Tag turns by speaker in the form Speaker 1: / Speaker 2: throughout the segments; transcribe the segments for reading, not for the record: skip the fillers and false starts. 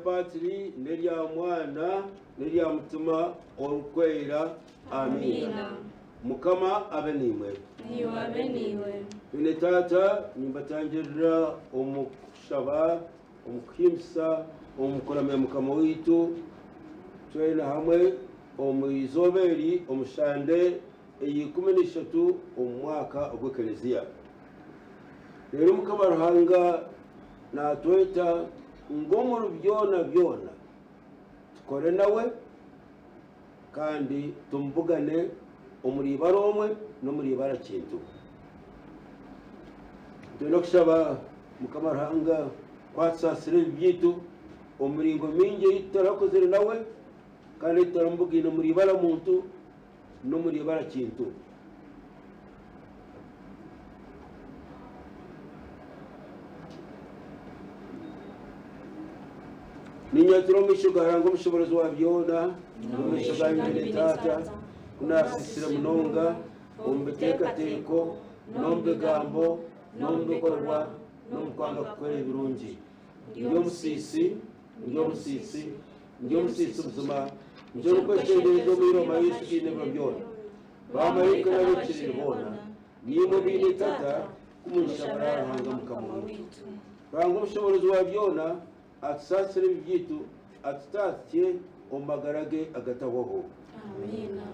Speaker 1: Patiri n'erya Mwana n'erya Mutima Orikwera. Amiina. Mukama abe naimwe.
Speaker 2: Naiwe abe naiwe.
Speaker 1: Beene Taata, nimbatangirira omu kushaba, omu kuhimbisa, omu kuramya Mukama waitu, twena hamwe omu izooba eri, omu shande eya 13 omu mwaka ogw'Ekelezia. Reero Mukama Ruhanga naatweta ngu omuri byona byona tukore nawe kandi tumubugane omuri ibara omwe n'omuri ibara kintu. Twine kushaba Mukama Ruhanga ku atusaasira ebibi byaitu omu miringo mingi ei tutarakozire nawe kandi ei tutaramubugaine omuri ibara muntu n'omuri ibara kintu. Ninyatura omu maisho ga Ruhanga omushoboorozi wa byona, n'omu maisho ganyu beene Taata, ku naasiisire munonga omu biteekateeko, n'omu bigambo, n'omu bikorwa, n'omu kwanga kukora ebirungi. Ndi omusiisi, ndi omusiisi, ndi omusiisi buzima, nikyo ndikweshengyereza omwiroma Yesu kiine ebiro byona, baamaraika n'abahikiriire boona, naimwe beine Tata, ku munshabira Ruhanga Mukama waitu. Ruhanga omushoboorozi wa byona atusaasire ebibi byaitu, atutaatsye omu magara ge agatahwaho.
Speaker 2: Amiina.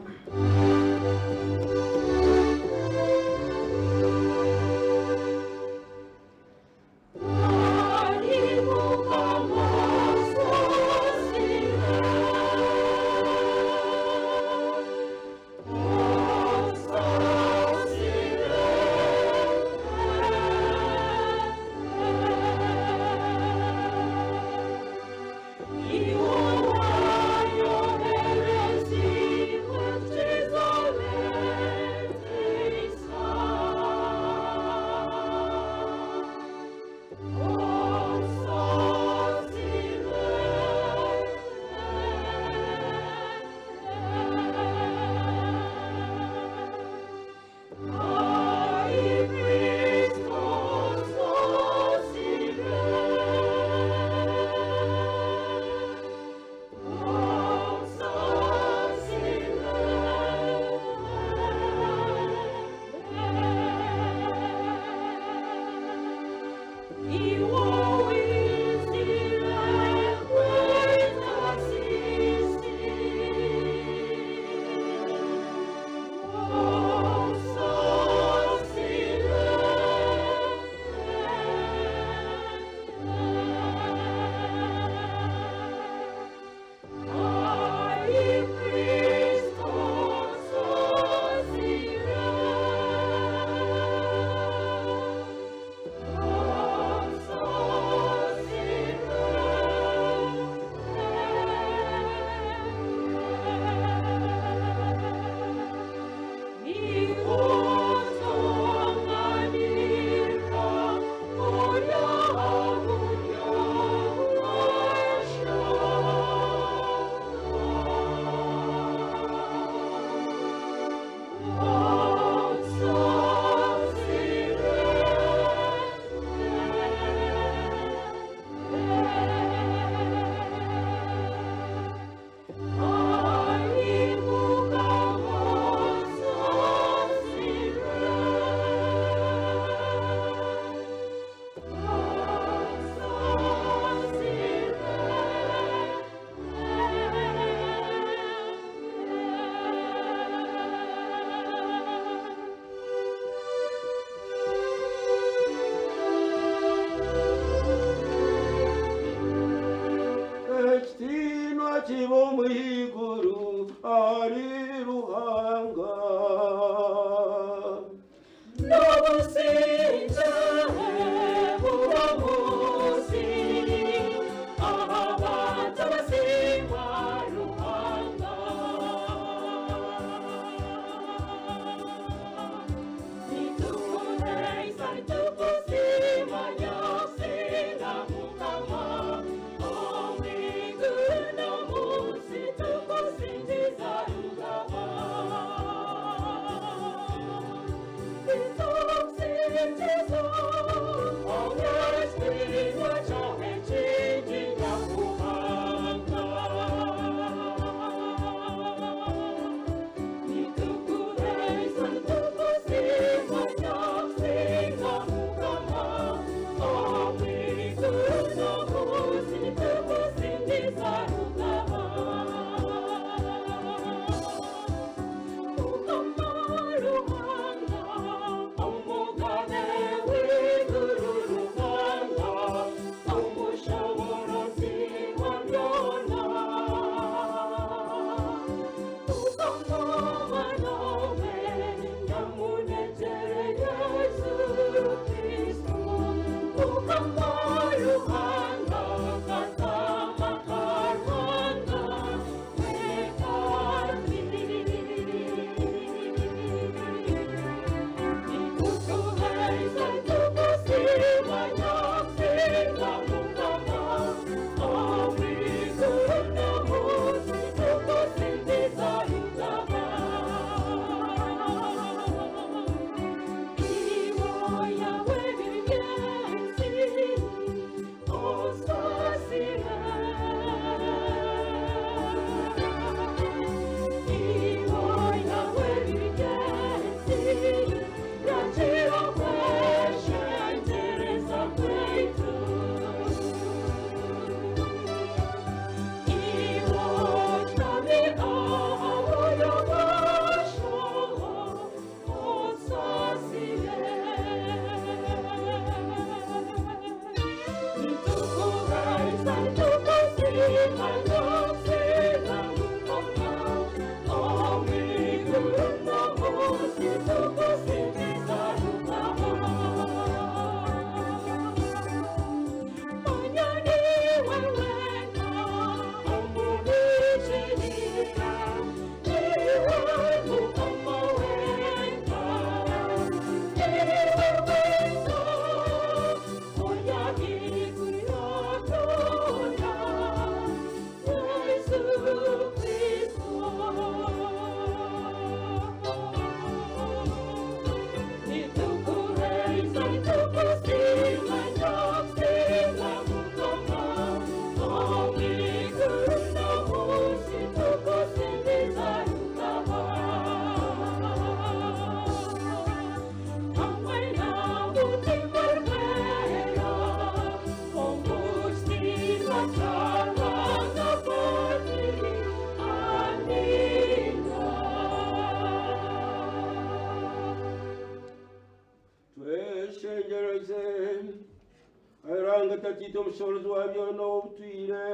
Speaker 1: Omushobozi wa byona obutwire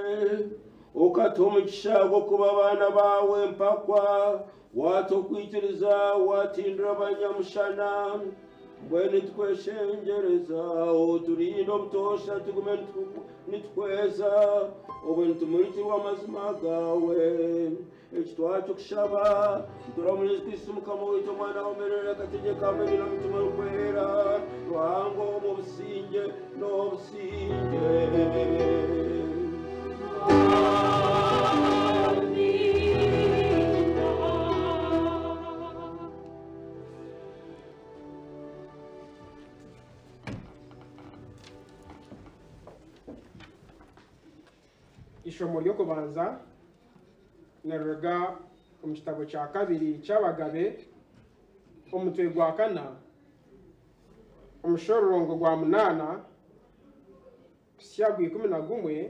Speaker 1: okata omugisha gw'okuba abaana bawe mpakwa watokwikiriza watindira abanyamushana mbwenu tweshengereza oturinde obutosha tugume nitweza obwe nitumurikirwa amazima gawe ekitwakyo kushaba turamuri Kristo Mukama waitu omwana womerere akategeka amabiri n'omutima orikwera Ruhanga omu obusinge n'obusinge.
Speaker 3: Ishomo ry'okubanza niriruga omu kitabo kya kabiri ky'abagabe omutwe gwa kana omushororongo gwa 8 kusya gwa 11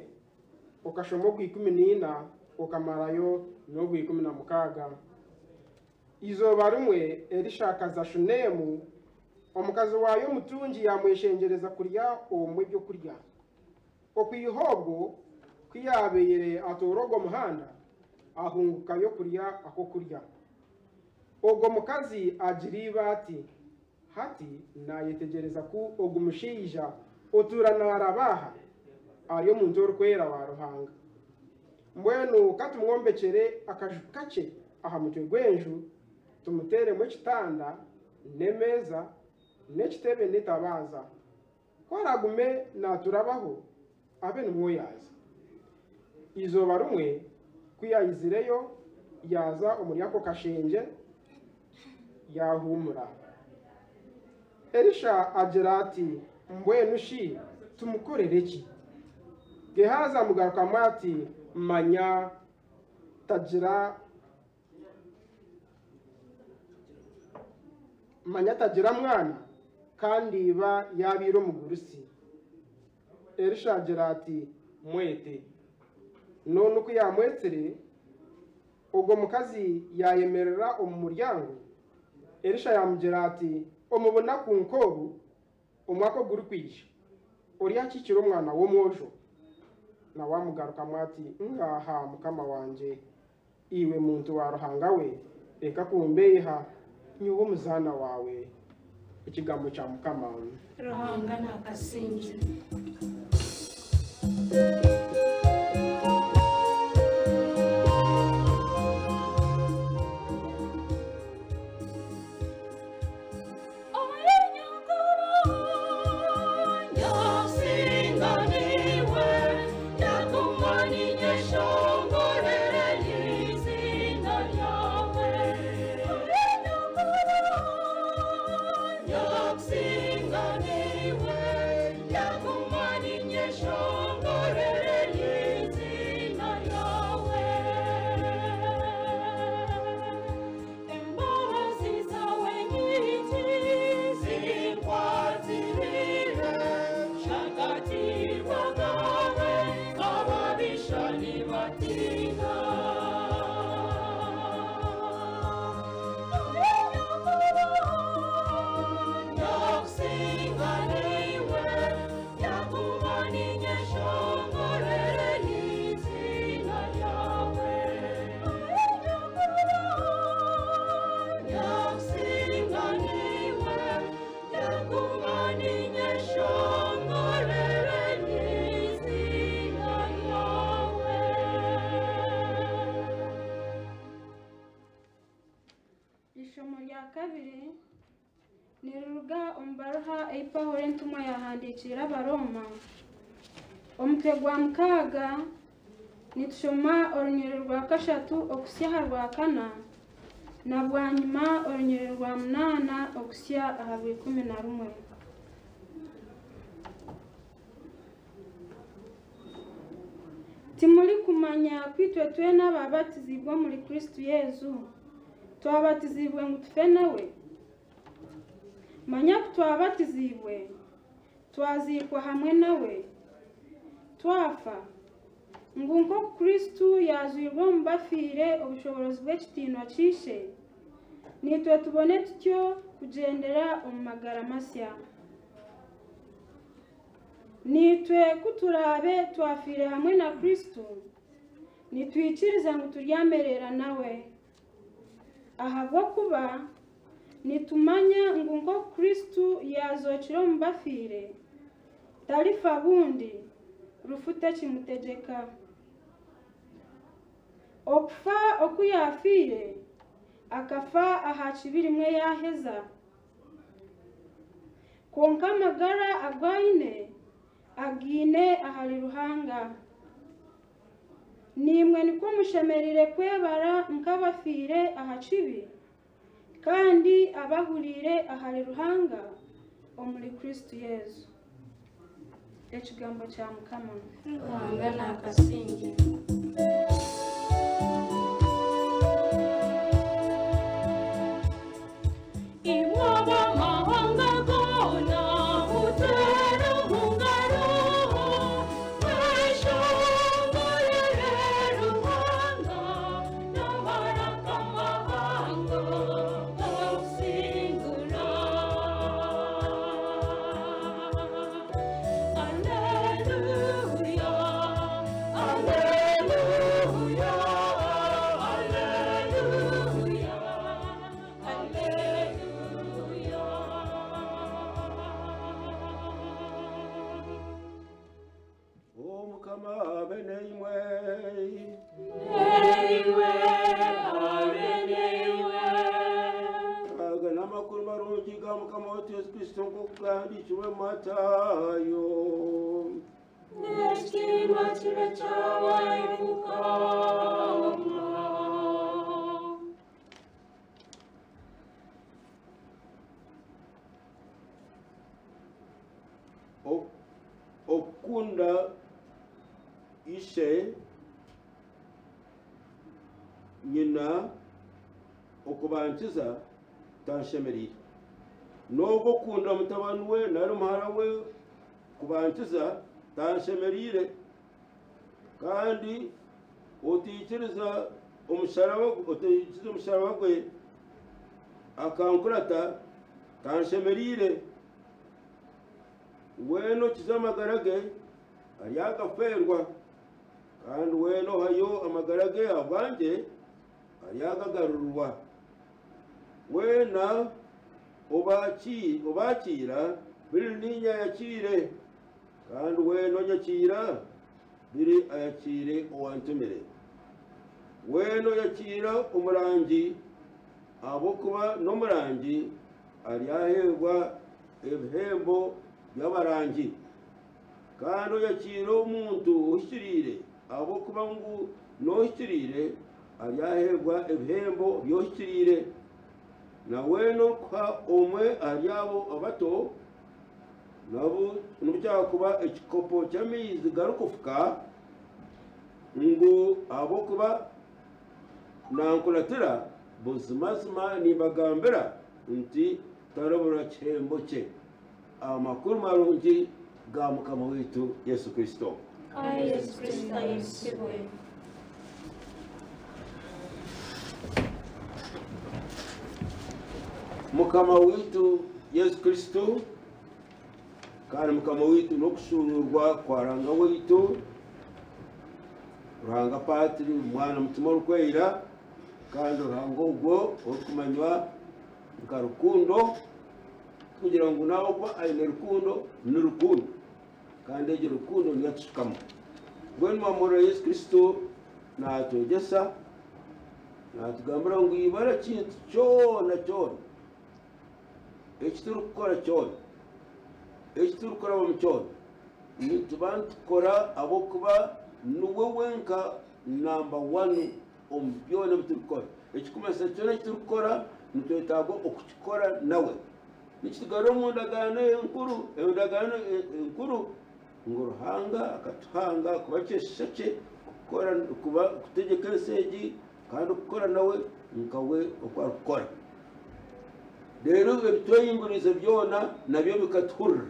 Speaker 3: okashoma ogwa 14 okamarayo n'ogwa 16. Izooba rimwe Elisha akaza Shunemu omukazi wayo omutungi yamweshengereza kurya omwe ebyokurya. Okwiha obwo kuyabeire atoora ogwo muhanda ahungukayo kurya akokurya. Ogwo mukazi agira iba ati hati nayetegereza ku ogu mushaija otuura naarabaha ari omuntu orikwera wa Ruhanga. Mbwenu katumwombekere akaju kakye aha mutwe gw'enju tumuteremu ekitanda n'emeeza n'ekitebe n'etabaza ku aragume naturabaho abe nimwo yaza. Izooba rimwe ku yayizireyo yaza omuri ako kashenje yahumura. Elisha agira ati mbwenu shi tumukorere ki? Gehazi amugarukamu ati manya tagira mwana kandi iba yabiire omugurusi. Elisha agira ati mwete. None uko yamwetsire ogwo mukazi yayemerera omu muryango. Elisha yamugira ati omubunaku nkobu omwaka ogurikwija oryakikira omwana w'omwojo. Nawe amugarukamu ati ngaha mukama wanje iwe muntu wa Ruhanga we reka kumbeiha nyowe omuzaana wawe. Ekigambo kya Mukama.
Speaker 2: Ruhanga nakasinge.
Speaker 4: Singaniwe, yakumani nyeshongore.
Speaker 2: Ninyeshongorere n'izina ryawe.
Speaker 4: Ishomo rya kabiri niriruga omu baruha ei Pawulo entumwa yahandiikire Abarooma. Omutwe gwa 6 nitushoma orunyiriri rwa 3 okusya aha rwa 4 na bwanyima orunyiriri rwa 8 okusya aha rwa 11. Timuri kumanya kwitwe twena ababatizibwe omuri Kristo Yesu twabatizibwe ngu tufe nawe? Manya ku twabatizibwe twaziikwa hamwe nawe, twafa ngu nk'oku Kristo yaazwirwe omu bafiire obushobozi bw'ekitiinwa kyishe, nitwe tubone tutyo kugyendera omu magara masya. Nitwe ku turaabe twafiire hamwe na Kristo, nitwikiriza ngu turyamerera nawe. Ahabw'okuba nitumanya ngu nk'oku Kristo yaazokire omu bafiire, tarifa bundi, rufu tekimutegeka. Okufa oku yaafiire, akafa aha kibi rimwe yaaheza. Kwonka amagara agu aine, agiine ahari Ruhanga. Nimwe nikwo mushemereire kwebara nk'abafiire aha kibi, kandi abahuriire ahari Ruhanga omuri Kristo Yesu. Ekigambo kya Mukama.
Speaker 2: Ruhanga nakasinge. Imwaba mahanga gona mutere mungaro, mweshongorere Ruhanga n'abaraka mahanga gusingura. Alleluia, alleluia, alleluia, alleluia.
Speaker 1: Omukama abe neimwe.
Speaker 2: Neiwe, abe neiwe.
Speaker 1: Aga n'amakuru marungi ga Mukama waitu Yesu Kristo nk'oku gahandiikirwe Matayo.
Speaker 2: N'ekitiinwa kibe kyawe Mukama.
Speaker 1: Okukunda ishe nyina okubankiza tanshemereire, n'ogwo okunda mutabani we nari muhara we kubankiza tanshemereire, kandi otiikiriza omusharaba gwe akankurata tanshemereire. Weena okiza amagara ge aryagaferwa, kandi weena ohayo amagara ge ahabwangye aryagagarurwa. Weena obakiira biri niinye ayakiire, kandi weena onyakiira biri ayakiire owantumire. Weena oyakiira omurangi ahabw'okuba n'omurangi aryaheebwa ebihembo by'abarangi, kandi oyakiira omuntu ohikiriire ahabw'okuba ngu n'ohikiriire aryaheebwa ebihembo by'ohikiriire. Na weena okuha omwe ahari abo abato n'obu kyakuba ekikopo ky'amaizi garikufuka, ngu ahabw'okuba nankuratira, buzimazima nimbagambira nti tarabura kihembo kye. Amakuru marungi ga Mukama waitu Yesu Kristo.
Speaker 2: Ai Yesu Kristo ayesibwe.
Speaker 1: Mukama waitu Yesu Kristo, kandi Mukama waitu n'okushuururwa kwa Ruhanga waitu, Ruhanga Patri, Mwana, Mutima Orikwera, kandi Ruhanga ogwo orikumanywa nka rukundo, Tikugira ngu n'ahabw'okuba aine rukundo, ni rukundo. Kandi egyo rukundo niyo atushukamu. Mbwenu mwamurora Yesu Kristo naatwegyesa, naatugambira ngu ibara kintu kyona kyona eki turikukora kyona, eki turikurabamu kyona, nituba nitukora ahabw'okuba niwe wenka namba wani omu byona ebi turikukora. Ekikumanyisa kyona eki turikukora nitwetaaga okukikora nawe. Nikitugarura omu ndagaano enkuru, endagaano enkuru ngu Ruhanga akatuhanga kuba ekyeshusha kye, kukora kuba kutegyeka ensi egi kandi okukora nawe nka we oku arikukora. Reero ebitwehinguririze byona nabyo bikatuhurira.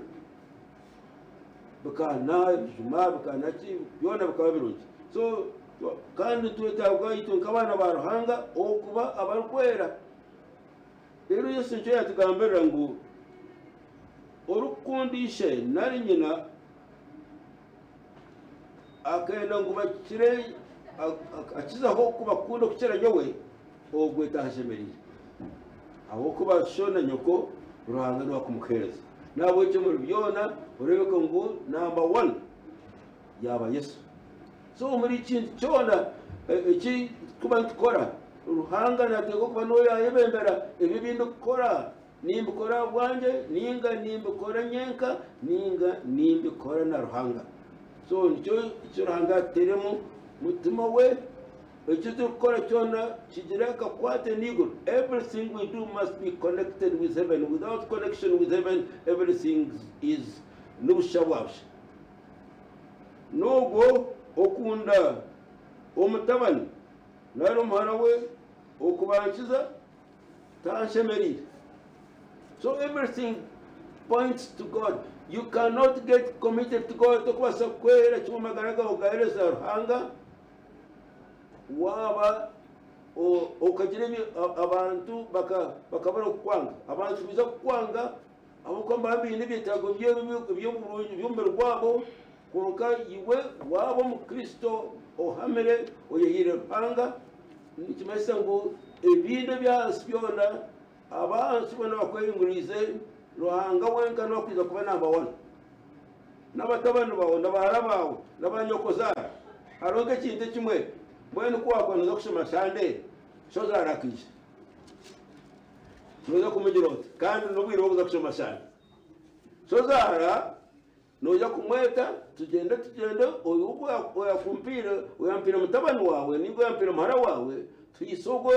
Speaker 1: Bikaana ebijuma, bikaana ki, byona bikaba birungi. So kandi nitwetaaga itwe nk'abaana ba Ruhanga okuba abarikwera. Reero Yesu nikyo yaatugambirira ngu orikukunda ishe nari nyina akenda ngu bakire akizaho kubakunda okukira nyowe, ogwo tanshemereire. Ahabw'okuba sho na nyoko Ruhanga niwe akumuheereza. N'ahabw'ekyo omuri byona oreebeka ngu namba wani yaaba Yesu. So omuri kintu kyona eki turikuba nitukora, Ruhanga naateekwa kuba niwe yaayebembera ebi ebi ndikukora. Nimbikora ahabwangye nainga nimbikora nyenka nainga nimbikora na Ruhanga. So nikyo eki Ruhanga atuteiremu mutima we. Eki turikukora kyona kigire akakwate n'eiguru. Everything we do must be connected with heaven. Without connection with heaven, everything is n'obusha bwa busha. N'ogwo okunda omutabani nari omuhara we okubankiza tanshemereire. So everything points to God. You cannot get committed to God. Tokubaasa kwehera kimwe amagara gawe ogaheereza Ruhanga waaba okagira abantu bakabura kukwanga. Abantu nibaija kukwanga ahabw'okuba nibaba baine ebyetaago by'omubiri gwabo, kwonka iwe waaba Omukristo ohamire oyehaire Ruhanga, nikimanyisa ngu ebindi eby'ahansi byona, ab'ahansi boona bakwehinguririize, Ruhanga wenka niwe arikwija kuba namba wani. N'abatabani baawe, na bahara baawe, na banyokozaara. Hariho nk'ekintu ekimwe, mbwenu ku waakuba nooza kushoma Sande, shozaara akaija. Nooza kumugira oti, kandi n'obwire bw'okuza kushoma Sande. Shozaara noija kumweta tugyende tugyende oyu oyakumpiire oyampiire mutabani waawe ninga oyampiire muhara waawe twise ogwo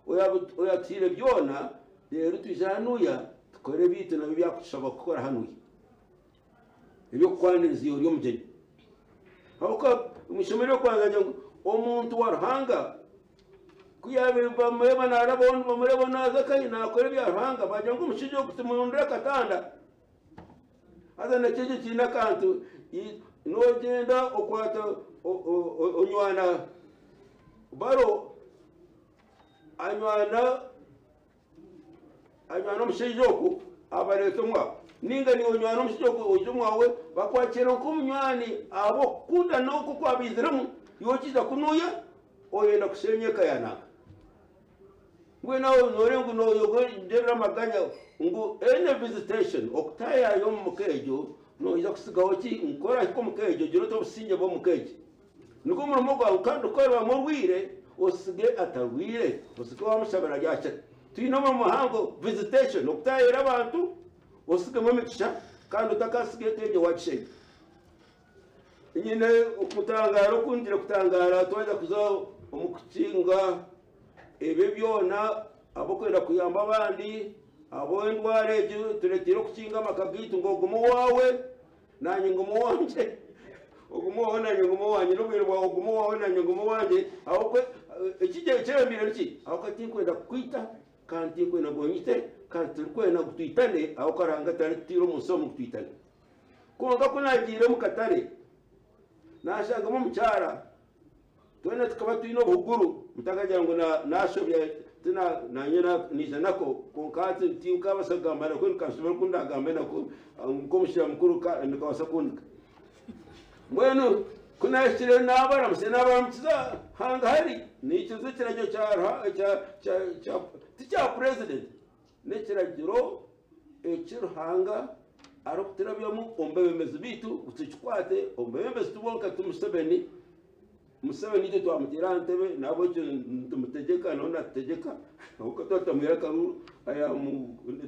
Speaker 1: oyatuhaire byona reero twije hanuya tukore ebiitu nabyo ebyakutushaba kukora hanuya eby'okukwaniriza iwe ori omugyenyi. Ahabw'okuba omu ishomo ery'okubanza ngira ngu omuntu wa Ruhanga ku yaabaire bamureeba naarabaho nibamureeba naaza kahi naakora ebya Ruhanga baagira ngu omushaija ogu tumurondere akatanda. Haza nakyo ekyo kiine akantu noogyenda okwata onywana baro anywana anywana omushaija ogu abareeta omwawe ninga niiwe onywana omushaija ogu oija omwawe bakwakiira nk'omunywani ahabw'okukundana oku okwabaiziremu iwe okiija kunuuya oyenda kusheenya eka ya nanka. Mbwenu aho nooreeba ngu nooyongyerera amaganya ngu any visitation okutaayaaya omu muka egyo noija kutsigaho ki? Ngu ku orahika omu ka egyo ogire oti obusingye bw'omu ka egi. Nigwo murimo gwawe kandi kureebamu orwaire otsige atarwaire, otsige waamushabira yaakira. Twine omurimo muhango visitation okutaayaayira abantu otsigemu emigisha kandi otakatsiga eka egyo waagisheenya. Nyine okutangaara oku ngire kutangaara twaheza kuza omu kukinga ebyo byona ab'okwenda kuyamba abandi ab'endwara egi tureteire okukinga amaka gaitu ngu ogume owaawe naanye ngume owangye ogume owaawe naanye ngume owangye n'obwire bwawe ogume owaawe naanye ngume owangye ahabw'okuba ekyebembire niki ahabw'okuba tinkwenda kukwita kandi tinkwenda ngu onyite kandi tirikwenda ngu twitane ahabw'okuba Ruhanga tarituteire omu nsi omu ngu twitane. Kwonka ku naagiire omu katare, naashangamu omukyara. Twena tukaba twine obuhuguru, mutakagira ngu naashobya, naanye naija nako, kwonka hati tinkabaasa kugamba nako, nkanshoberwa oku ndaagambe nako, nk'omushaija mukuru nikabaasa kundeka. Mbwenu ku naahikireyo naabaramutsya, naabaramukiza hangahari, naikiriza ekiragiro ti kya purezidenti, n'ekiragiro. Eki Ruhanga arikuturabyamu omu bebembezi baitu ngu tukikwate omu bebembezi tibonka ti Museveni. Museveni itwe twamuteera aha ntebe nahabwekyo nitumutegyeka nawe natutegyeka ahabw'okuba twaba tutamuhaire akaruru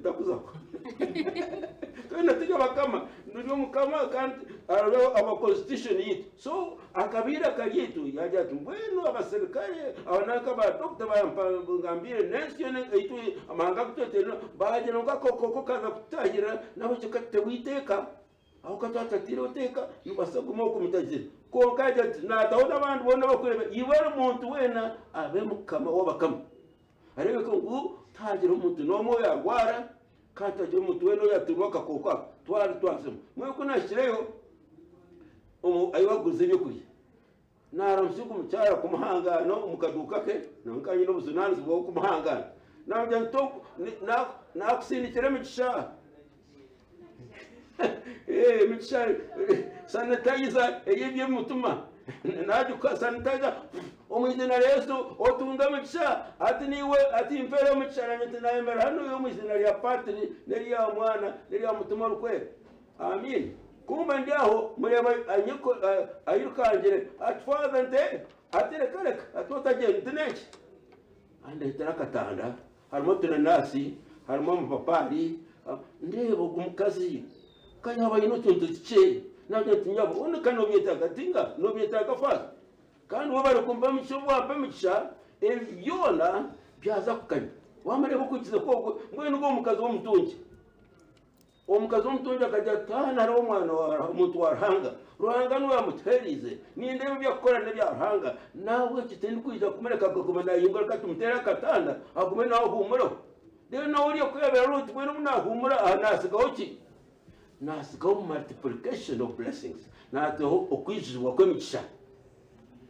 Speaker 1: takuzaho. Twena turi abakama, turi omukama kandi hariho aba constitution yaitu. So akabaire akari eitu yagira ati mbwenu abaserukare aba nanka ba doctor bamgambiire n'ensi yoona eitu amahanga agutwetoreire baagira ngu akakooko kaza kututahirira nahabwekyo katuteho eiteeka. Aho ka twatatiireho eiteeka nimubaasa kuguma okwo mutagire. Kwonka yagira ati naataho n'abandi boona abakureeba iwe ori muntu weena abe mukama w'abakama. Areebeke ngu tihagira omuntu n'omwe oyaarwara kandi tihagira omuntu weena oyaturwa akakooko ako. Twari twazemu. Mbwenu ku naahikireyo ahu barikuguriza ebyokurya, naaramutsya ogwo mukyara kumuhangaana omu kaduuka ke, nyowe nkaba nyine obujunaanizibwa bw'okumuhangaana. Naamugira nti naakusindikira emigisha. Emigisha sanitayiza ey'eby'omutima. Naagikuha sanitayiza omu izina rya Yesu otunge emigisha. Ati niiwe ati mpeera emigisha nanye nti nayemera hanu omu izina rya Patiri n'erya Mwana n'erya Mutima Orikwera. Amiina. Kumbe ndi aho mureeba ayirukangire ati Father nti ati reka reka ati otagyenda nti n'enki? Andeetera akatanda harimu otunanasi harimu amapapaari ndeeba ogu mukazi ka yaaba aine otuntu tukye nagira nti nyabo undi ka nobyetaaga ati nga nobyetaaga Father kandi webare kumpa emigisha obu wampa emigisha ebi byona byaza kukanya wamureeba okwikiza kwogwo mbwenu ogwo omukazi w'omutungi. Omukazi w'omutungi akagira ati, Hanu hariho omwana wa omuntu wa Ruhanga. Ruhanga niwe amutuheereize. Nindeeba ebi arikukora n'ebya Ruhanga. Nahabwekyo tindikwija kumureka akaguma naahingura. Reka tumuteere akatanda agume nawe ahuumureho. Reero nawe oriya ku yaabaire ari oti, Mbwenu obu naahuumura aha naatsigaho ki? Naatsigaho multiplication of blessings. Naateho okwijuzibwa kw'emigisha.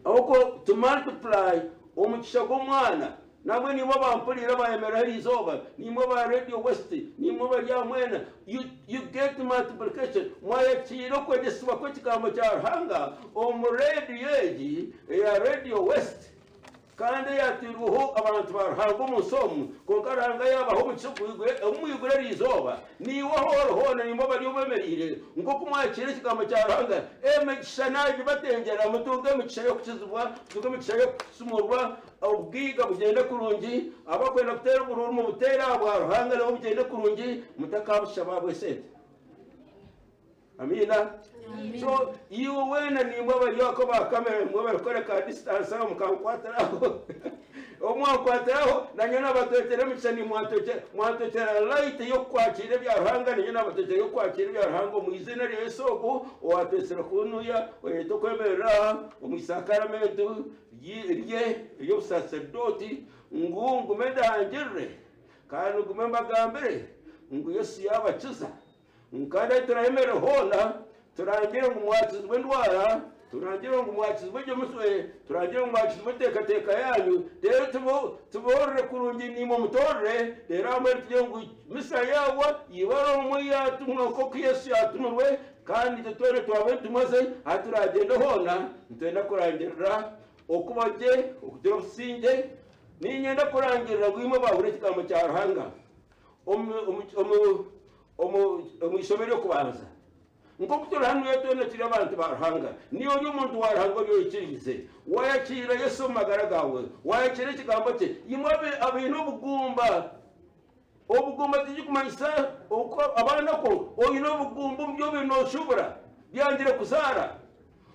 Speaker 1: Ahabw'okuba to multiply omugisha gw'omwana. Nambwenu imwe abampuriire abayemerera eri izooba, naimwe aba Radio West, naimwe abari aha mwena, you, you get multiplication. Mwayakiire okwegyesibwa kw'ekigambo kya Ruhanga omu rediyo egi eya Radio West. Kandi eyaateirweho abantu ba Ruhanga omu nsi omu, kwonka Ruhanga yaabaha omugisha omu iguru eri izooba, naiwe ahu ori hoona naimwe abari obemereire, nk'oku mwakiire ekigambo kya Ruhanga, emigisha naagibatengyera, mutunge emigisha y'okukizibwa, mutunge emigisha y'okusumurwa, obugaiga bugyende kurungi, abakwenda kuteera oburuuru mubuteere ahabwa Ruhanga nabwo bugyende kurungi, mutakabushaba ahabw'esente. Amiina. So iwe weena nimwe abari ako ba kamera nimwe barikukora ka distance aho mukankwatiraho. Obu mwankwatiraho nanye nabatwekyera emigisha nimwantwekyera mwantwekyera light y'okukwakira ebya Ruhanga nanye nabatwekyera y'okukwakira ebya Ruhanga omu izina rya Yesu ogu owatwetsire kunuya oyeta okwemerera aha omu isakaramentu rye ery'obusaserdooti ngu ngume ndangirire kandi ngume mbagambire ngu Yesu yabakiza. Kandi ahi turayemerere hoona, turangire ngu mwakizibwa endwara, turangire ngu mwakizibwa eby'omucwe, turangire ngu mwakizibwa enteekateeka yaanyu, reero tuboorore kurungi naimwe mutoorere, reero hamwe tugire ngu misa yaahwa, ibara omwe yaatumwa nk'oku Yesu yaatumirwe, kandi itwe twena twaba entumwa ze, ahu turagyende hoona, nitwenda kurangirira okuba gye, okugira obusingye. Niinyenda kurangirira ngu imwe abaahurira ekigambo kya Ruhanga, omu ishomo ery'okubanza. Nk'oku turi hanu twena turi abantu ba Ruhanga. Niiwe ori omuntu wa Ruhanga ori oikiriize, waayakiira Yesu omu magara gaawe, waayakiira ekigambo kye. Imwe abaine obugumba, obugumba tikirikumanyisa abaana kwonka. Oine obugumba omu bi obaire nooshubura byangire kuzaara.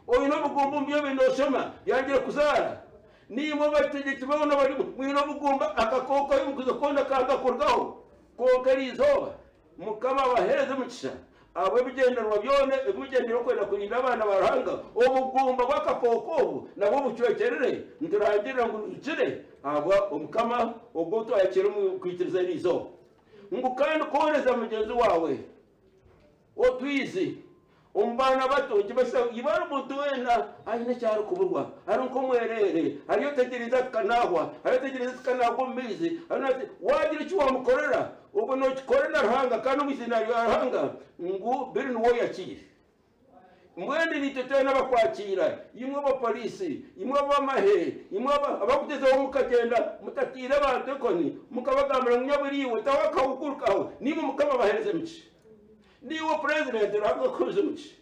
Speaker 1: Oine obugumba omu bi obaire nooshoma byangire kuzaara. Naimwe abategyeki boona abari mwine obugumba, akakooko ahu mukuza koona kanga kurugaho. Kwonka eri izooba Mukama abaheereze omugisha ahabw'ebigyendererwa byona ebi mugyendereire okwenda kurinda abaana ba Ruhanga. Obugumba bw'akakooko obu nabwo bucwekyerere. Niturangirira ngu bukire ahabwa Omukama ogwo ou twayakiire omu kwikiriza eri izooba. Ngu kandi kworeza mugyenzi waawe otwizi Omu baana bato nikimanyisa ngu ibara omuntu weena aine eki arikuburwa, ari nk'omwereere, hariyo otegyereize ati kanaahwa, hariyo otegyereize ati kanaagwa omu maizi, hariyo ati waagira eki waamukorera, obwo nookikora na Ruhanga kandi omu iziina rya Ruhanga ngu biri niwe oyakiire. Mbwenu naitwe twena abakwakiira, imwe abapoliisi, imwe ab'amahe, imwe abakutezeho mukagyenda mutatiire abantu enkoni, mukabagambira ngu nyabura iwe taho akahuguru kawe, naimwe Mukama abaheereze emigisha. Naiwe purezidenti Ruhanga akuheereze omugisha.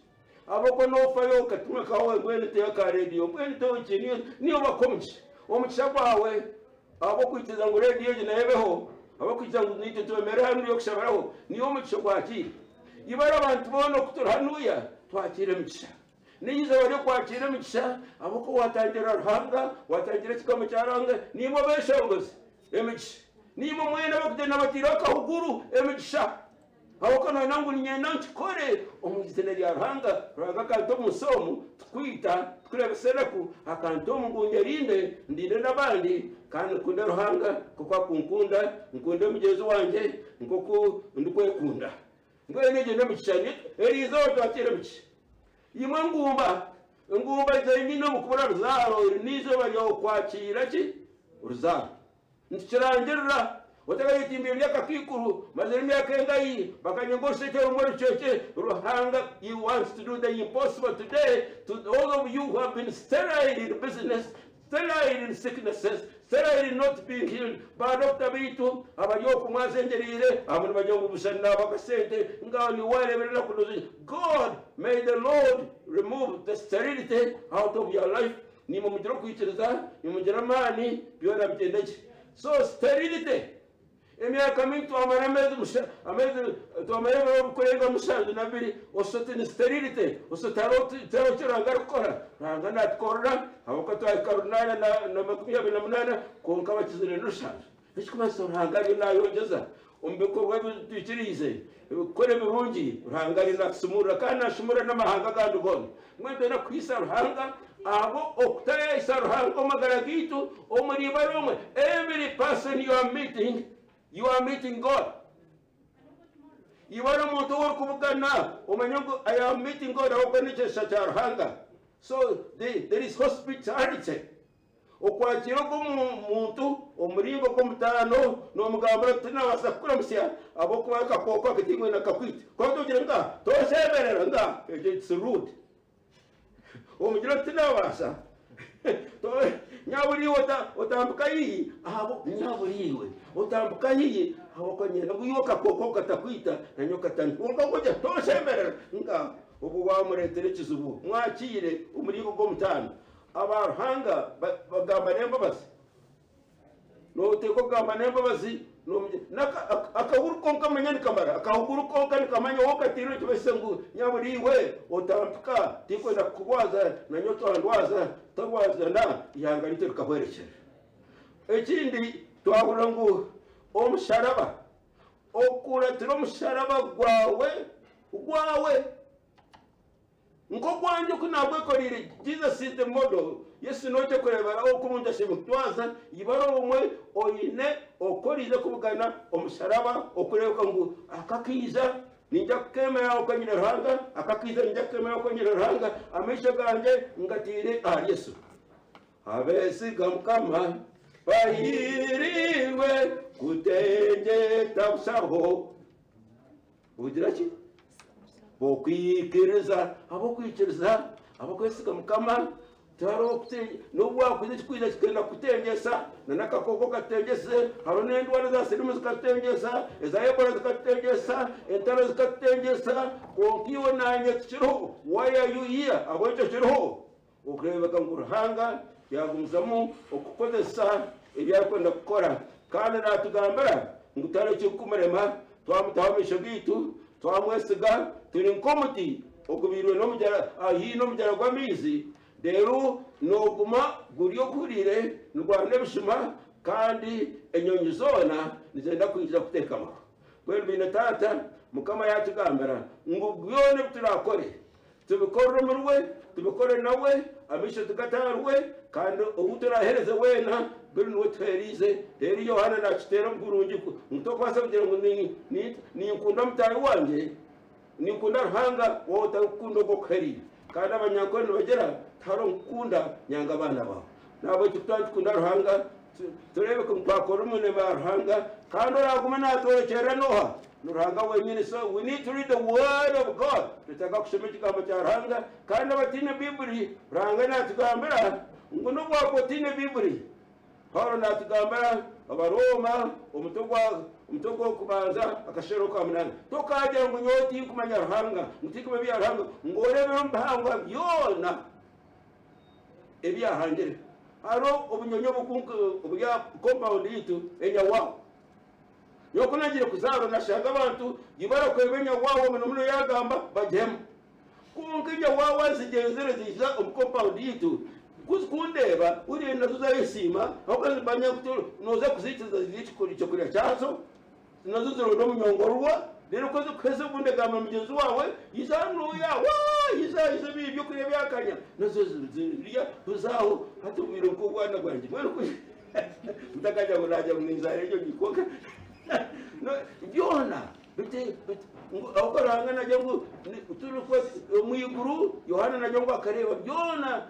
Speaker 1: Ahabw'okuba noofayo okatumwa kawe mbwenu teho ka reediyo, mbwenu teho ki, niiwe bakuha omugisha. Omugisha gwawe ahabw'okwikiriza ngu reediyo egi nayo ebeho, ahabw'okwikiriza ngu naitwe twemere hanu y'okushabiraho, niiwe omugisha ogwakiire. Ibare abantu boona oku turi hanuya twakiira emigisha. N'eizooba ry'okwakiira emigisha ahabw'okuba watangira Ruhanga, watangira ekigambo kya Ruhanga, niimwe abeshongozi emigisha. Niimwe mwena abarikugyenda batiireho akahuguru emigisha. Ahabw'okuba noyenda ngu niinyenda nkikore omu izina rya Ruhanga. Ruhanga akanta omu nsi omu tukwita, tukureebesa enaku, akanta omu ngu nyerinde, ndinde n'abandi kandi nkunde Ruhanga nk'oku akunkunda, nkunde mugyenzi wangye nk'oku ndikwekunda. Mbwenu egyo n'emigisha eri izooba twakiire emigisha. Imwe engumba, engumba zenyine omu kubura ruzaaro, eri n'eizooba ry'okwakiira ki? Oruzaaro. Nitukirangirira. Otakayetimbiire eby'akakaikuru, mazire emyaka engahi, bakanyega orushekye rumwe orucwekye. Ruhanga, he wants to do the impossible today to those of you who have been sterile in business, sterile in sicknesses, sterile in not being healed. Ba doctor baitu abari oku mwazengyereire, abamwe nibagira ngu busha naaba akasente, nga niiwe wareebera enaku nizo. God, may the Lord remove the sterility out of your life. Naimwe mugire okwikiriza, nimugire amaani, byona bigyende gye. So sterility, emyaka mingi twamara ameezi musha, ameezi twamara ebiro bikurenga 72, oshusha oti ni sterility, oshusha oti hariho tihariho eki Ruhanga arikukora. Ruhanga naatukorera ahabw'okuba twahika 828 kwonka abakizire ni 7. Ekirikumanyisa Ruhanga ariyo naayongyeza omu bikorwa ebi twikiriize kukora ebirungi, Ruhanga ariyo naatusumurura kandi naashumurura n'amahanga agandi goona. Mbwenu twine kuhaisa Ruhanga ahabw'okutahaisa Ruhanga omu magara gaitu omuri ibara omwe. Every person you are meeting, you are meeting God. Ibara omuntu ou orikubugana omanye ngu I am meeting God ahabw'okuba n'ekyeshusha kya Ruhanga. So there is hospitality. Okwakiira ogwo muntu omu muringo gw'omutaano noomugambira oti, Tinabaasa kukuramutsya ahabw'okuba akakooko aka tinkwenda kukakwita. Ku orikugira ngu, Tooshemerera, nga egyo it's rude. Omugire oti, Tinabaasa. Nyabura iwe otambika haihi ahabw'okuba nyabura iwe otambika haihi ahabw'okuba niinyenda ngu iwe akakooko katakwita nanye katantwara. Kwonka ku orikugira oti, Tooshemerera, nga obwo waamureetera ekizibu. Mwakiire omu muringo gw'omutaano. Aba Ruhanga bagamba n'embabazi. Noteekwa kugamba n'embabazi akahuru konka manya nikamara akahuguru konka nikamanya wowe okatiire nikimanyisa ngu nyabura iwe otampika tinkwenda kukurwaza nanye otandwaza tutarwazana eihanga ryaitu rikahwerekyerera. Ekindi twahurira ngu omusharaba okuratira omusharaba gwawe gwawe. Nk'ogwangye oku naagwekoreire, Jesus is the model, Yesu niwe ky'okureeberaho oku omuntu ashemereire kutwaza, ibara obumwe oine oku oraije kubugana omusharaba okureebeka ngu aka kaija niinyija kukeemera ahabw'okuba nyine Ruhanga, aka kaija niinyija kukeemera ahabw'okuba nyine Ruhanga, amaisho gangye ngataire ahari Yesu. Abeesiga Mukama bahiiriirwe kutengyeta bushaho. Ogira ki? Okwikiriza, ahabw'okwikiriza, ahabw'okwesiga Mukama, tihariho kuti n'obu wakwija ekikwija kikenda kukutengyesa, na n'akakooko katutengyese, hariho n'endwara eza sirimu zikatutengyesa, eza Ebola zikatutengyesa, entaro zikatutengyesa, kwonka iwe naanye tukiriho, why are you here? Ahabw'enki okiriho? Okureebeka ngu Ruhanga yaagumizamu okukozesa ebi arikwenda kukora kandi naatugambira ngu tihariho ekirikumurema twamutaho amaisho gaitu, twamwesiga, turi nk'omuti ogubairwe n'omugyera haihi n'omugyera gw'amaizi, reero nooguma guri oguhuriire nigwana ebijuma kandi enyonyi zoona nizenda kwija kuteekamaho. Mbwenu beine taata, Mukama yaatugambira ngu byona ebi turaakore Tubikorere omuri we, tubikore nawe, amaisho tugate ahari we, kandi ou turaaheereze weena, biri niwe tuheereize. Reero Yohaana naakiteera omu burungi ngu tokubaasa kugira ngu ninkunda mutaahi wangye, ninkunda Ruhanga, waaba otarikukunda ogwo okuhereire. Kandi abanyankore nibagira, tihariho nkukunda, nyanga abaana baawe. Nahabwekyo ku twaba nitukunda Ruhanga, tureebe ngu twakora emirimo ya Ruhanga, kandi oraagume naatworekyerera n'oha? Ni Ruhanga wenyini. So we need to read the word of God. Twetaaga kushoma ekigambo kya Ruhanga. Kandi abataine Baibuli, Ruhanga naatugambira ngu n'obu waakuba otaine Baibuli, Paulo naatugambira Abarooma omutwe gwa omutwe gw'okubanza akashero ka munaana. Tokaagira ngu nyowe tinkumanya Ruhanga, ngu tinkumanya ebya Ruhanga, ngu oreebere omu bihangwa byona ebi yaahangire. Hariho obunyonyi oburi aha compound yaitu enyawawa. Nyowe ku naagiire kuzaarwa nashanga abantu ibara kweba enyawawa muno muno yaagamba bagyemu. Kwonka enyawawa zigyenzire ziija omu compound yaitu ku zikundeeba buriya nazo zaayesiima ahabw'okuba nizimanya ngu nooza kuziikiriza zirye ekyokurya kyazo. Nazo zironda omunyongororwa reero ku zikuheza obundi egamba mugyenzi waawe ija hanuya waa ija ija ebi ebyokurya byakanya nazo zirya zaaho hati obwire nk'obwana bwangye mbwenu ku mutakagira ngu naagira ngu ninzaara enyonyi kwonka byona ahabw'okuba Ruhanga naagira ngu turi omu iguru Yohaana naagira ngu akareeba byona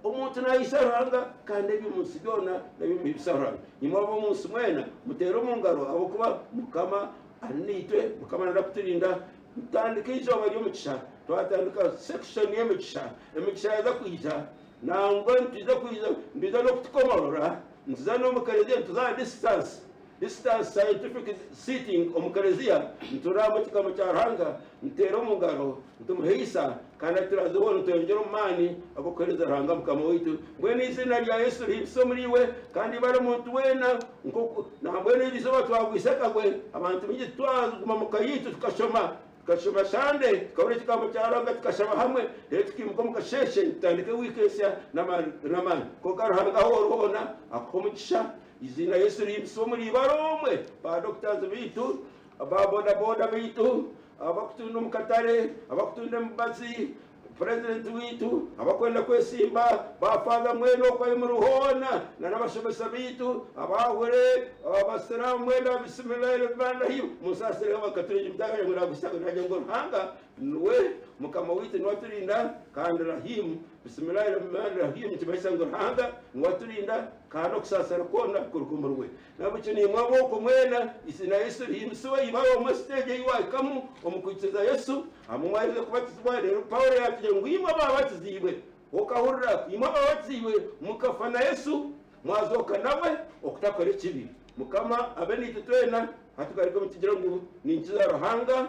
Speaker 1: Omuntu naahisa Ruhanga, kandi eby'omu nsi byona nabyo nibihisa Ruhanga. Imwe ab'omu nsi mwena, muteere omu ngaro, ahabw'okuba Mukama ari naitwe, Mukama naija kuturinda. Tutandike eizooba ry'omugisha, twatandika section y'emigisha. Emigisha yaaza kwija, nangwa nitwija kwija, nitwija n'okutukomorora, nituza n'omu kereziya, nituza aha distance. Distance scientific seating omu kereziya, nituraamu ekigambo kya Ruhanga, nituteera omu ngaro, nitumuhaisa, kandi ahu turaaze hoona nitweyongyera omu maani ag'okuheereza Ruhanga Mukama waitu. Mbwenu eiziina rya Yesu rihimbise omuriiwe, kandi ibare omuntu weena, nk'oku nambwenu eri izooba twagwisa akagwe, abantu baingi titwaguma mu ka yaitu tukashoma, tukashoma Sunday, tukahurira ekigambo kya Ruhanga, tukashaba hamwe, reero tukiimuka omu kasheeshe tutandika ewiiki ensya n'amaani n'amaani. Kwonka Ruhanga ahu ori hoona akuhe omugisha. Eiziina Yesu rihimbisibwe omuri ibara omwe, ba doctors baitu, ba boda boda baitu, abakutunda omu katare, abakutunda emibazi, president waitu, abakwenda kwesimba, ba father mwena okwo ahi muri hoona, na n'abashomesa baitu, abaahore, abasiraamu mwena, bisimilahi rahmanirahim, munsaasireho bakaturinda mutakagira ngu naagusha nagira ngu Ruhanga niwe Mukama waitu niwe aturinda kandi Rahim, bisimilahi rahmanirahim nikimanyisa ngu Ruhanga niwe aturinda kandi okusaasira kwona kuruga omuri we. Nahabwekyo naimwe ab'okwo mwena, eiziina Yesu rihimbisibwe, iwe omwe siteegi ei waahikamu omu kwikiriza Yesu, hamwe mwaherize kubatizibwa, reero Paulo yaatugira ngu imwe abaabatiziibwe, okahurira, imwe abaabatiziibwe mukafa na Yesu, mwazooka nawe okutakora ekibi. Mukama abe naitwe twena, hati tugaruke nitugira ngu ninkiza Ruhanga,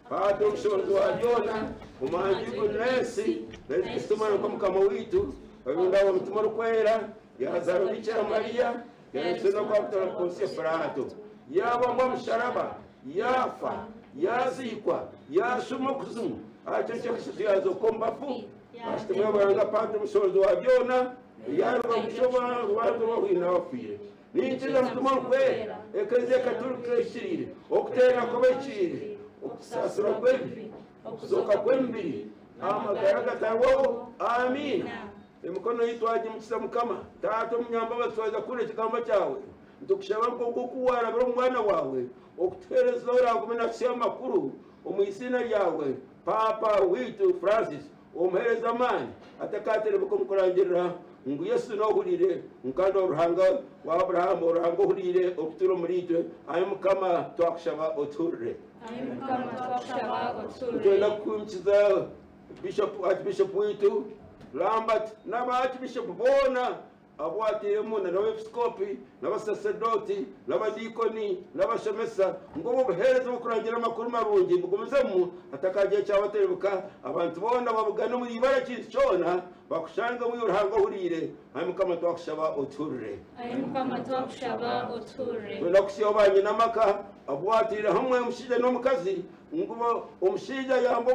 Speaker 1: Taata omushoboorozi wa byona, Omuhangi w'eiguru n'ensi, na Yesu Kristo Omwana nka Mukama waitu, orundaho omutima orikwera, yaazaarwa Bikira Mariya, yaayetsirwe n'okwabutana Ponsiyo Pilaato, yaabambwa aha musharaba, yaafa, yaaziikwa, yaashuma okuzimu, aha kiro kya kashatu yaazooka omu bafu, ashutamire aha Ruhanga Paata omushoboorozi wa byona, yaaruga kucwa orubanja rw'abahuriire n'abafiire. Niinyikiriza Mutima Orikwera, Eklezia Katorika ehikiriire, okuteerana kw'abahikiriire, okusaasirwa kw'ebibi, okuzooka kw'emibiri, amagara agatahwaho. Amiina. Emikono yaitu twagimukiza Mukama. Taata omunyambabazi, twaheza kuhurira ekigambo kyawe. Nitukushaba nk'oku waarabire omu Mwana waawe okutuheereza oraagume naatuhitsya amakuru omu iziina ryawe, Paapa waitu Francis. Omuheereza amaani atakaterebuka omu kurangirira ngu Yesu n'ohuriire ngu kandi Ruhanga wa Abrahamu, Ruhanga ohuriire okutuura omuri itwe. Ai Mukama, twakushaba otuhurire.
Speaker 2: Ai Mukama, twakushaba otuhurire.
Speaker 1: Nitwenda kukuhimukiza Bishop, Archbishop waitu Lambert n'aba Archbishop boona abu waatairemu na n'abepiskopi n'abasaserdooti n'abadiikoni n'abashomesa, ngu obu obuheereza bw'okurangira amakuru marungi bugumizemu hatakagira ekyabaterebuka, abantu boona babugane omuri ibara ekintu kyona, bakushange omuri Ruhanga ohuriire. Ai Mukama twakushaba otuhurire.
Speaker 2: Ai Mukama twakushaba otuhurire.
Speaker 1: Twenda kusiiha banyinamaka abu waataire hamwe omushaija n'omukazi, ngu omushaija ayambe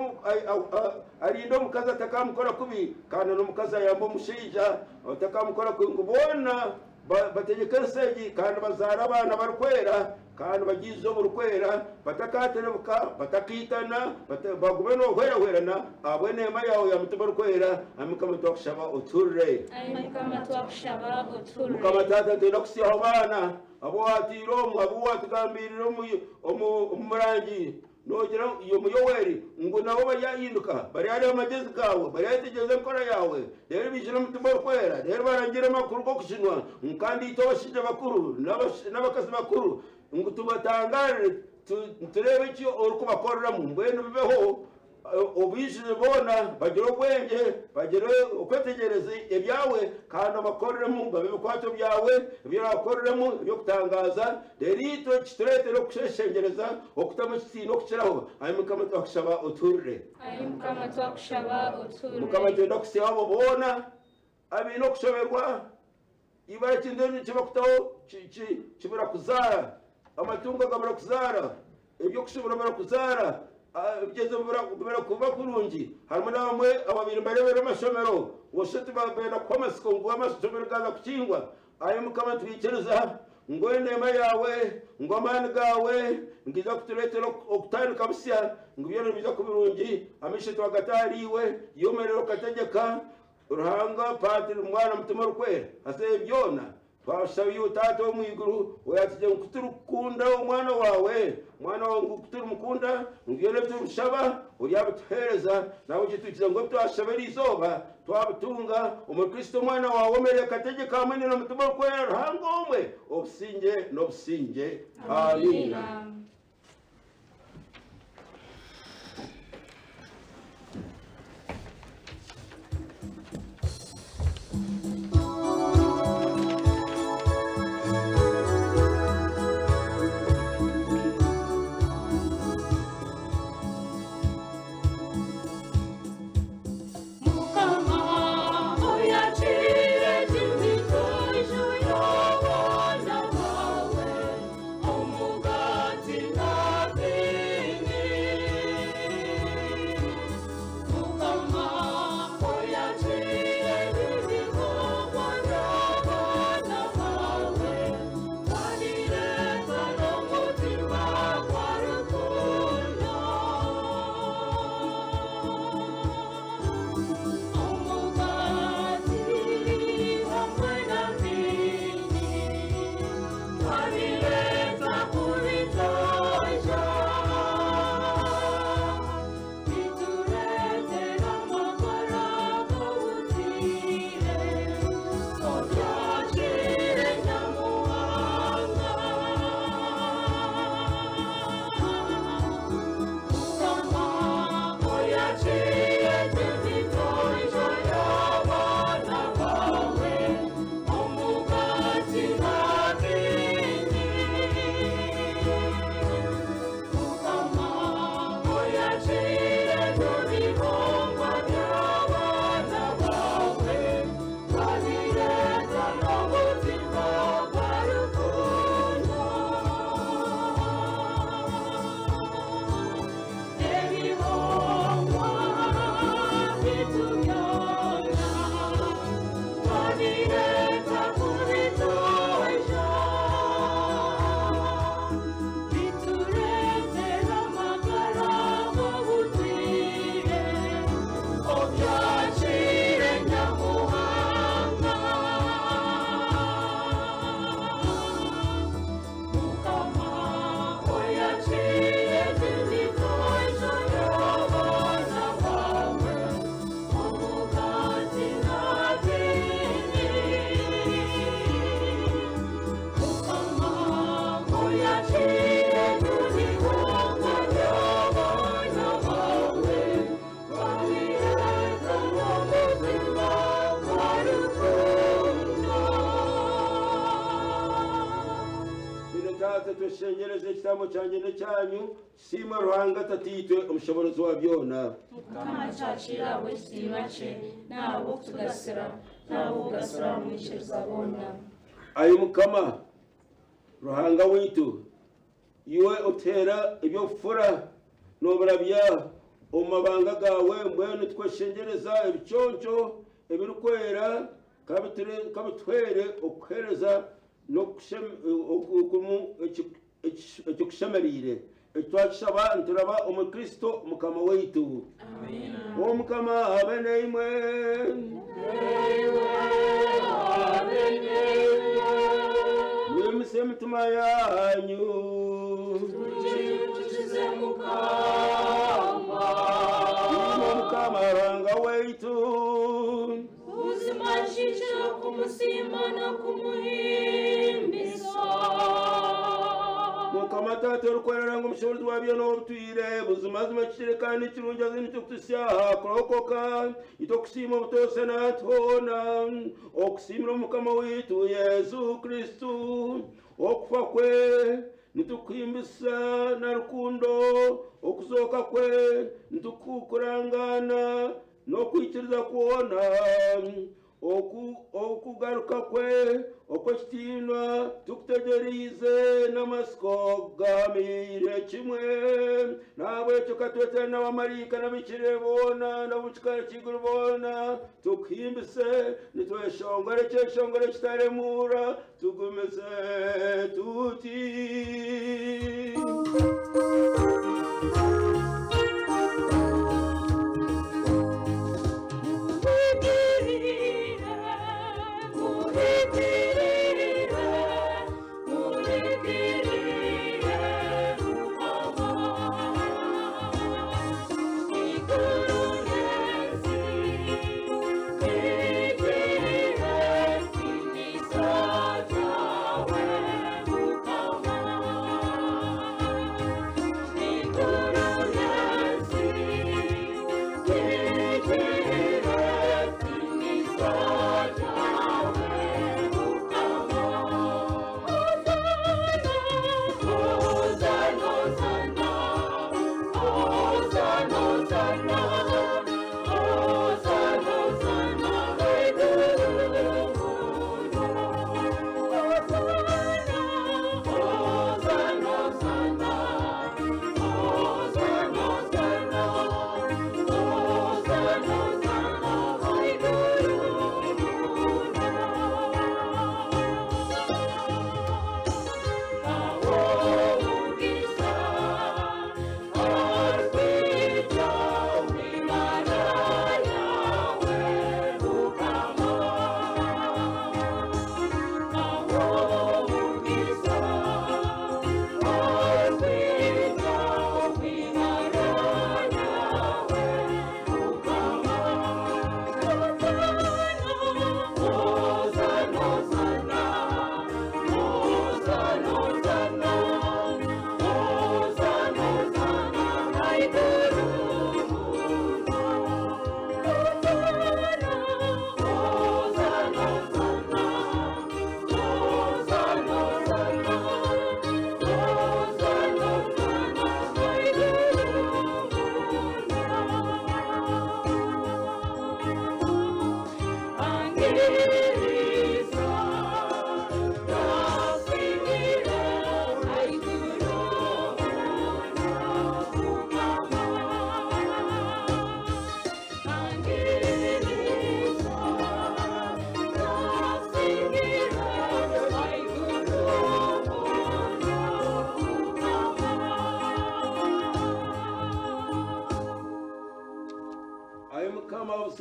Speaker 1: arinde omukazi atakamukora kubi, kandi n'omukazi ayambe omushaija Otakamukora kubi ngu boona bategyeke ensi egi kandi bazaare abaana barikwera kandi bagiize oburikwera, batakaterebuka, batakaitana, bagume nohwerahwerana ahabw'eneema yaawe ya Mutima Orikwera. Ai Mukama twakushaba otuhurire.
Speaker 2: Ai Mukama twakushaba otuhurire.
Speaker 1: Mukama Taata nitwenda kusiihaho abaana abu wataire omu, abu watugambiirire omu murangi Noogira omu Yoeli ngu nabo baryahinduka, baryareeba amagezi gaawe, baryayetegyereza enkora yaawe, reero baijure omutima orikwera, reero barangirire amakuru g'okujunwa. Ngu kandi itwe abashaija bakuru n'abakazi bakuru ngu tubatangaarire, Turebe eki orikubakoreramu mbwenu bibeho obwijire boona bagire obwengye bagire okwetegereza ebyawe kandi obakoreremu babe ebikwato byawe ebi orabakoreremu eby'okutangaaza reero itwe kitureetere okusheshengyereza okutamu ekitiinwa okukiraho. Ai Mukama twakushaba otuhurire.
Speaker 2: Ai Mukama twakushaba otuhurire.
Speaker 1: Mukama nitwenda kusiima abo boona abaine okushoberwa Ibara ekintu eki bakutaho kibura kuzaara, amatungo gabura kuzaara, eby'okushubura bibura kuzaara, ebigyezo bibura kuba kurungi. Harimu n'abamwe ababaire nibareeberera amashomero ngu tibenda kuhwa amatsiko ngu amashomero gaaza kukingwa. Ai Mukama nitwikiriza ngu eneema yaawe, ngu amaani gaawe nigaija kutureetera okutandika busya, ngu byona nibiija kuba birungi. Amaisho twagata ahariiwe, yomerera okategyeka. Ruhanga Padiri Mwana Mutima Orikwera haza ebi byona twabishaba iwe Taata ow'omu iguru oyatugye ngu kuturikukunda omwana waawe omwana waawe ngu kuturimukunda ngu byona ebi turikushaba oryabituheereza nahabwekyo twikiriza ngu ebi twashaba eri izooba twabitunga omuri Kristo omwana waawe omerire akategyeka hamwe na Mutima Orikwera Ruhanga omwe obusingye n'obusingye. Amiina.
Speaker 2: Mukama oyakire emitoijo y'abaana bawe omugati na vini. Mukama oyakire ebihongwa by'abaana bawe babireta n'omutima gwa rukundo. Omugati hamwe na vini twabireta kubitoja bituretera amagara g'obutire obyakire Nyamuhanga. Mukama oyakire emitoijo y'abaana bawe omugati na vini. Mukama oyakire ebihongwa by'abaana bawe babireta n'omutima gwa rukundo. Ebihongwa bitubyona twabireta kubitoja bituretera amagara g'obutwire obyakire Nyamuhanga. Mukama oyakire emitoijo y'abaana bawe omugati na vini. Mukama oyakire ebihongwa by'abaana bawe babireta n'omutima gwa rukundo.
Speaker 1: Bine Taata tweshengyereze ekitambo kyangye n'ekyanyu kisiimwe Ruhanga Tataitwe omushoborozi wa byona.
Speaker 2: Mukama akyakire ahabw'ekitiinwa kye n'ahabw'okutugasira n'ahabw'okugasira abamwikiriza boona.
Speaker 1: Ai Mukama Ruhanga waitu, iwe otuheera eby'obufura n'oburabya omu mabanga gaawe, mbwenu tweshengyereza ebiconco ebirikwera kabituhwere okuheereza ekikushemereire. Eki twakishaba nituraba omuri Kristo Mukama waitu. Omukama abe naimwe. Mwimuse emitima yanyu.
Speaker 2: Tukize Mukama.
Speaker 1: Mwime Mukama Ruhanga waitu.
Speaker 2: Buzima kikira kumusiima no kumuhimbisa.
Speaker 1: Mukama Taata orikorera ngu omushobozi wa byona obutwire buzimazima kikire kandi kirungi azi nikikutusyaha kurokoka itwe okusiima obutoose natuhoona okusiimira omukama waitu Yesu Kristu okufa kwe nitukuhimbisa na rukundo okuzooka kwe nitukukurangana n'okwikiriza kwona okugaruka kwe okw'ekitiinwa tukutegeriize n'amasiko gamiire kimwe nahabwekyo katwetera n'abamariika n'abikire boona n'ab'omukikari ky'iguru boona tukuhimbise nitweshongora ekyeshongoro ekitaremuura tugumize tuti.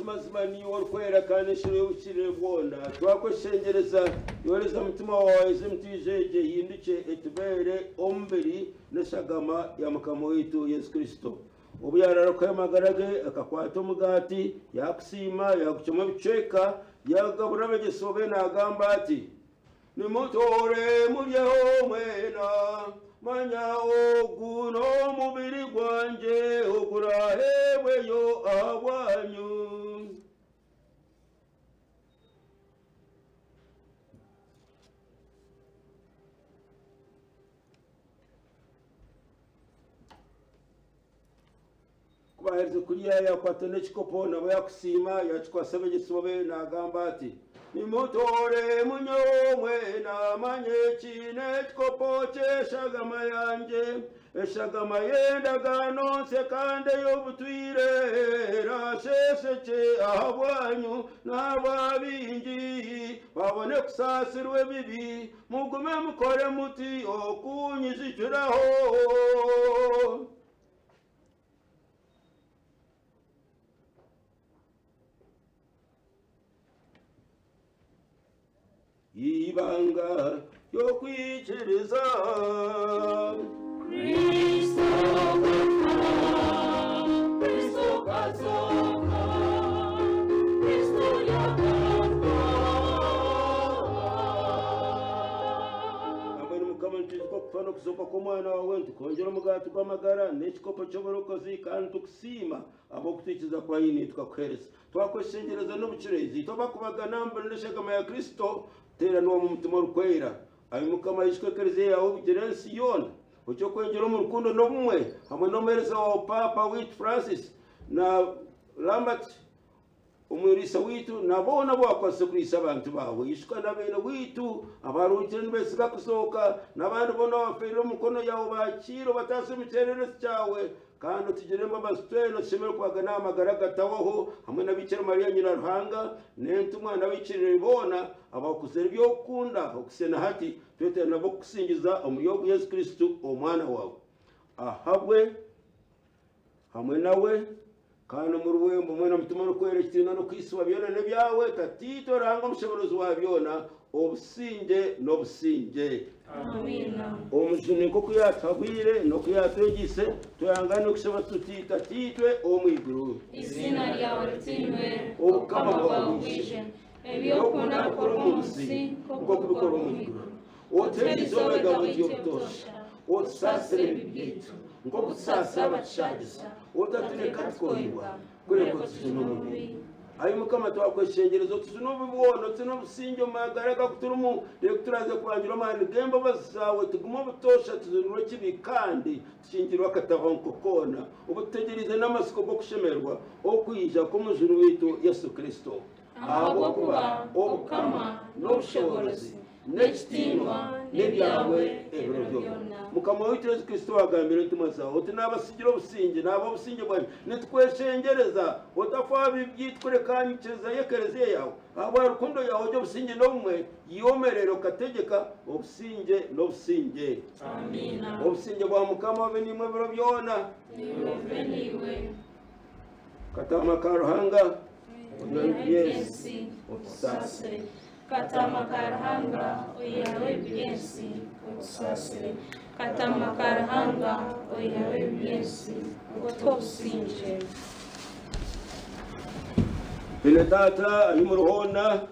Speaker 1: Mazima niwe orikwera kandi enshuro y'obukirire bwona twakweshengereza yoreza mutima wawe zemutwijegye hindukye etubeere omubiri n'eshagama ya mukama waitu Yesu Kristo. Obu yarararukayo amagara ge akakwata omugaati yakusiima yagucwamu ebicweka yagabura abeegyesa be naagamba ati nimutore muryeho mwena manya ogu n'omubiri gwanje ogurahebweyo ahabwanyu. Kubahereza kurya yakwata n'ekikopo nabo yakusiima yakikwasa abeegyesa be naagamba ati nimutore munyeho mwena manye eki n'ekikopo ky'eshagama yangye eshagama y'endagaano nsya kandi ey'obutwire erasheshekye ahabwanyu n'ahabwa bingi babone kusaasirwa ebibi mugume mukore muti okunyijukiraho. Ibanga ryo kwikiriza.
Speaker 2: Kristo Kristo kazoka Kristo yakatwa.
Speaker 1: Amweni mukama ntuzi ko kufa n'okuzoka kw'omwana wawe nitukwongyera omugaati gw'amagara n'ekikopo ky'oburokozi kandi tukusiima ahabw'okutwikiza kwaini tukakuheereza twakweshengyereza n'obucureezi tobakubagana mbere n'eshagama ya Kristo teeranwa omu mutima orikwera ayi Mukama yishwe ekereziya yawe obugire ensi yoona okyokwengera omu rukundo n'obumwe hamwe n'omuheereza wawe Paapa witu Francis na Lambert omwirisa witu nabona bwakwase kuriisa abantu bawe ishuka na bene witu abaruhukire nibesiga kusohoka n'abandi bona bafeire omukono yawe bakire batase omu kyererezi kyawe kandi otugire embabazi twena tushemere kubagana amagara gatawaho hamwe na Bikira Mariya nyina Ruhanga n'entumwa n'abikirire boona abakuzere ebyokukunda okusena hati twetera nabo kukusingiza omuri ogu Yesu Kristo omwana wawe ahabwe hamwe nawe kandi omuri bwembo mwena mutima orikwera ekitiinwa n'okwisibwa byona n'ebyawe Tatiito Ruhanga omushoborozi wa byona obusinge n'obusinge.
Speaker 2: Amina.
Speaker 1: Omujuni nk'oku yatuhabwire n'oku yatwegise twehangane okushaba tuti Tatiitwe ow'omu iguru.
Speaker 2: Izina ryawe ritinwe,
Speaker 1: Obukama
Speaker 2: obukama
Speaker 1: bwawe
Speaker 2: bwawe
Speaker 1: bwije,
Speaker 2: bwije, ebyokunda bikorwa omu nsi
Speaker 1: nk'oku bikorwa omu iguru. Otuhe izooba ryaburi obutosha, otusaasire ebibi byaitu nk'oku tusaasira abatushagiza, otatureka tukohibwa, kureka otujune omubi. Ayi Mukama twakweshengyereza otujune obubi bwona, otujune obusinge omu magara gakuturimu, reka turaze kubangira amaani g'embabazi zaawe, tugume obutosha tuzirwe ekibi kandi tukingirwe akataho nkokoona, obututegyereize n'amasiko g'okushemererwa okwija kw'omujuni waitu Yesu Kristo.
Speaker 2: Ahabw'okuba obukama n'obushoborozi n'ekitiinwa n'ebyawe ebiro byona.
Speaker 1: Mukama waitu Yesu Kristo wagambire entumwa zawe oti nabasigira obusinge naba obusinge bwanyu nitukweshengyereza otafa bibi kureka nyikiriza y'ekereziya yawe ahabwa rukundo yawe ojye obusinge n'obumwe yomerere okategeka obusinge n'obusinge.
Speaker 2: Amina.
Speaker 1: Obusinge bwa Mukama bube nimwe ebiro byona.
Speaker 2: Niwe niwe.
Speaker 1: Katama ka Ruhanga
Speaker 2: Oihaho otusaasire. Katama ka Ruhanga oihaho eby'ensi otusaasire. Katama ka Ruhanga oihaho eby'ensi otuhe obusinge.
Speaker 1: Bene tata ahi muri hoona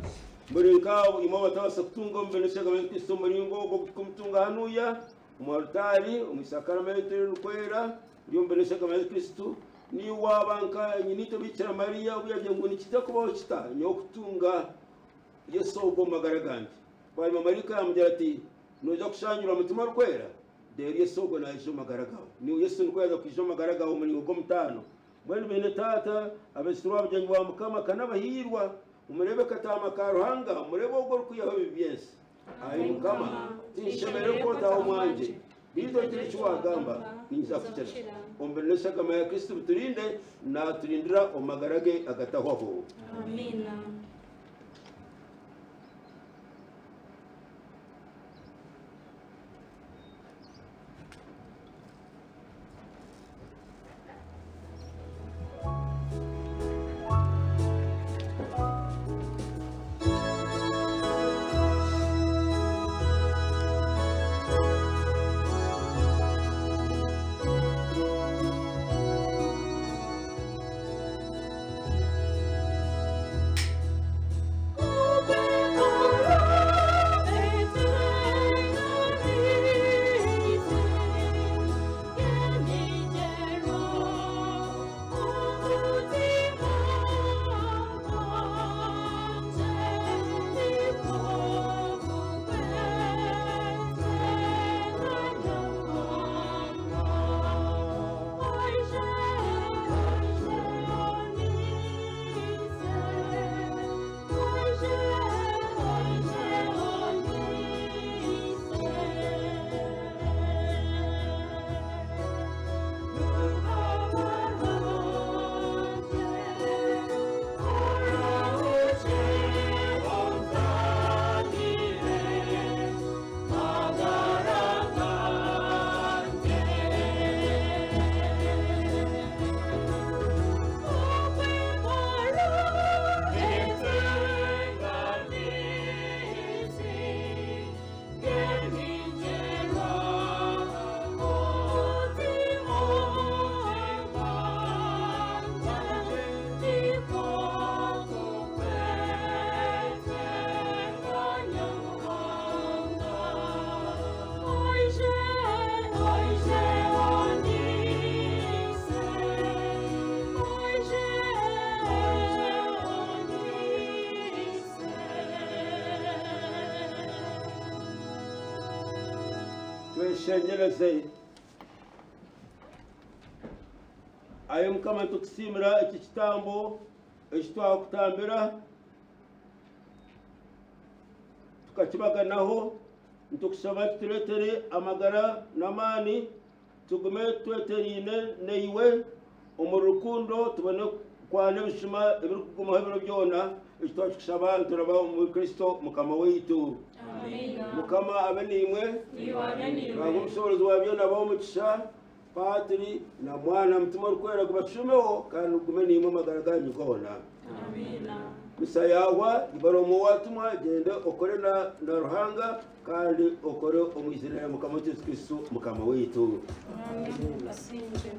Speaker 1: muri nkabo imwe abatabasa kutunga omu bene shagama ya Kristo omuringo ogw'okumutunga hanuya omu alutaari omu isakaramento eririkwera ori omu bene shagama ya Kristo niwaba nka nyinito Bikira Mariya obu yagira ngu nikijja kubaho kita nyowe kutunga Yesu ogwo omu magara gangye. Bwanyima Marika yamugira ati noija kushangirwa mutima orikwera reero Yesu ogwo naija omu magara gawe. Niwe Yesu nikwo yaza kwija omu magara gawe omuringo gw'omutaano. Mbwenu bene tata abesirwe abugyenyi bwa Mukama kanabahiirwa umurebe katama ka Ruhanga umurebe ogwo orikwihaho ebibi by'ensi. Ayi Mukama tinshemereire kwotaho omwangye beitu ogire eki wagamba ninza kukira. Omu n'eshagama ya Kristo buturinde naturindira omu magara ge agatahwaho.
Speaker 2: Amina.
Speaker 1: Tushengyereze. Aye Mukama, nitukusiimira eki kitambo eki twakutambira, tukakibaganaho. Nitukushaba kitureetere amagara n'amaani, tugume twetereine naiwe omu rukundo, tubone kwana ebishuma ebirikugumaho ebiro byona. Eki twakikushaba nituraba omuri Kristo Mukama waitu.
Speaker 2: Amiina.
Speaker 1: Mukama abe naimwe.
Speaker 2: Niiwe abe niiwe.
Speaker 1: Ruhanga omushoboorozi wa byona abahe omugisha, Paatiri na Mwana Mutima Orikwera gubashumeho kandi gugume naimwe amagara ganyu goona.
Speaker 2: Amiina.
Speaker 1: Misa yahwa, ibara omu watumwa, genda okore na Ruhanga kandi okore omu izina rya Mukama waitu Yesu Kristo Mukama waitu.
Speaker 2: Amen. Basingye.